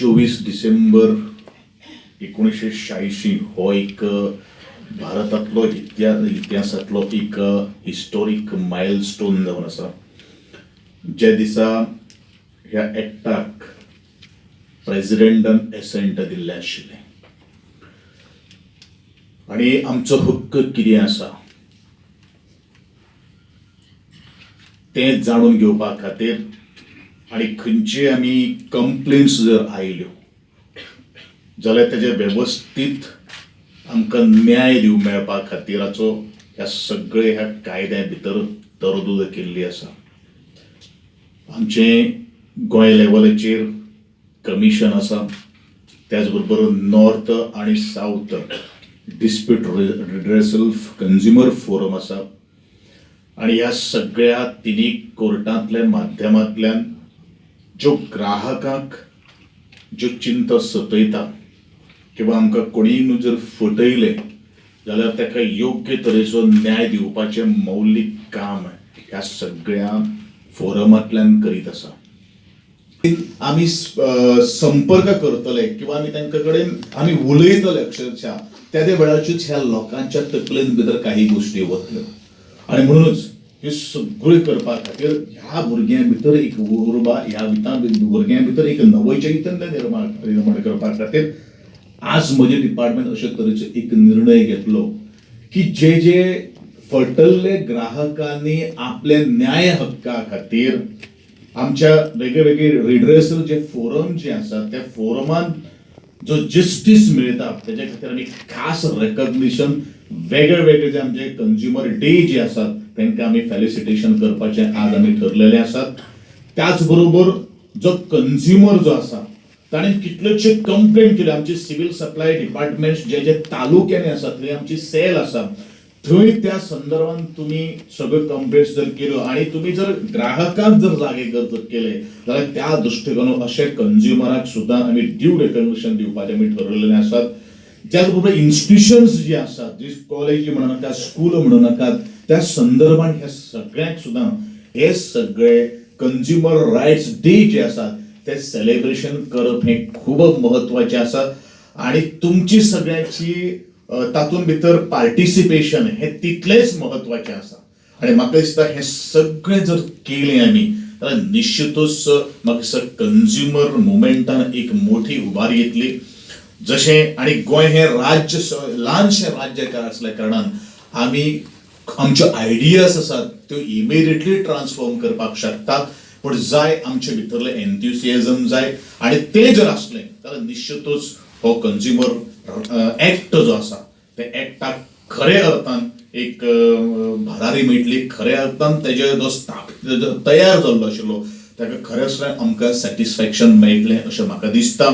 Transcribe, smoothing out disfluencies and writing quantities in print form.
24 डिसेंबर 1986 हो एक भारतांतलो इतिहासांतलो एक हिस्टोरीक मायलस्टोन जावन आसा, ज्या दिसा ह्या एक्टाक प्रेजिडेंटान एसेंट दिल्लें आशिल्लें. आनी आमचो हक्क कितें आसा तें जाणून घेवपा खातीर आनी खंयचे आमी कंप्लेन्स जर आयल्यो जाल्यार तेजे वेवस्थीत आमकां न्याय दिवंक मेळपा खातीराचो ह्या सगळे ह्या कायद्या भितर तरतूद केल्ली आसा. आमचें गोंय लेवलाचेर कमिशन आसा, त्याच बरोबर नॉर्थ आनी south dispute redressal consumer forum आसा आनी ह्या सगळ्या तिनी कोर्टांतल्या माध्यमांतल्यान ज्यो ग्राहकांक ज्यो चिंता सतयता किंवा आमकां कोणीय जर फटयलें जाल्यार ताका योग्य तरेचो न्याय दिवपाचें मौलीक काम ह्या सगळ्या फोरमांतल्यान करीत आसा. आमी संपर्क करतले किंवा आमी तांकां कडेन आमी उलयतले अक्षरशः त्या त्या वेळाचेच ह्या लोकांच्या तकलेन भितर काही गोश्टी वतल्यो आनी म्हणूनच हे सगळें करपा खातीर ह्या भुरग्यां भितर एक उर्बा, ह्या भुरग्यां भितर एक नवं चैतन्य निर्माण करपा खातीर आज म्हजें डिपार्टमेंट अशे तरेचो एक निर्णय घेतलो की जे जे फटल्ले ग्राहकांनी आपल्या न्याय हक्का खातीर आमच्या वेगळे वेगळे रिड्रेसल जे फोरम जे आसा त्या फोरमान जो जस्टीस मेळटा तेज्या खातीर आमी खास रेकग्निशन वेगळे वेगळे जे आमचे कंज्युमर डे जे आसात तांकां आमी फेलिसिटेशन करपाचें आज आमी ठरलेलें आसात. त्याच बरोबर जो कंज्युमर जो आसा ताणें कितल्योश्यो कंप्लेन केल्यो, आमचे सिवील सप्लाय डिपार्टमेंट जे जे तालुक्यांनी आसा थंय आमची सेल आसा, थंय त्या संदर्भात तुमी सगळ्यो कंप्लेंट्स जर केल्यो आनी तुमी जर ग्राहकांक जर जागे केले जाल्यार त्या दृश्टिकोनान अशे कंज्युमराक सुद्दां आमी ड्यू रेकग्निशन दिवपाचें आमी ठरयलेलें आसात. त्याच बरोबर इन्स्टिट्युशन्स जी आसात, जी कॉलेजी म्हणू नाकात, स्कूल म्हणू नाकात, त्या संदर्भात ह्या सगळ्यांक सुद्दां हे सगळे कंज्युमर रायट्स डे जे आसात ते सेलिब्रेशन करप हें खूब म्हत्वाचें आसा आनी तुमची सगळ्यांची तातूंत भितर पार्टिसिपेशन हें तितलेंच म्हत्वाचें आसा. आनी म्हाका दिसता हें सगळें जर केलें आमी जाल्यार निश्चितूच म्हाका दिसता कंज्युमर मुवमेंटान एक मोठी उबारी येतली. जशें आनी गोंय हें राज्य ल्हानशें राज्य आसल्या कारणान आमी आमच्यो आयडियाज आसात त्यो इमिडिएटली ट्रान्सफॉर्म करपाक शकतात, पूण जाय आमचे भितरलें एन्थुसियाजम जाय आनी तें जर आसलें जाल्यार निश्चितूच हो कंज्युमर एक्ट जो आसा त्या एक्टाक खरे अर्थान एक भारारी मेळटली, खऱ्या अर्थान तेजे जो स्थाप तयार जाल्लो आशिल्लो ताका खरेंच आमकां सॅटिस्फॅक्शन मेळटलें अशें म्हाका दिसता.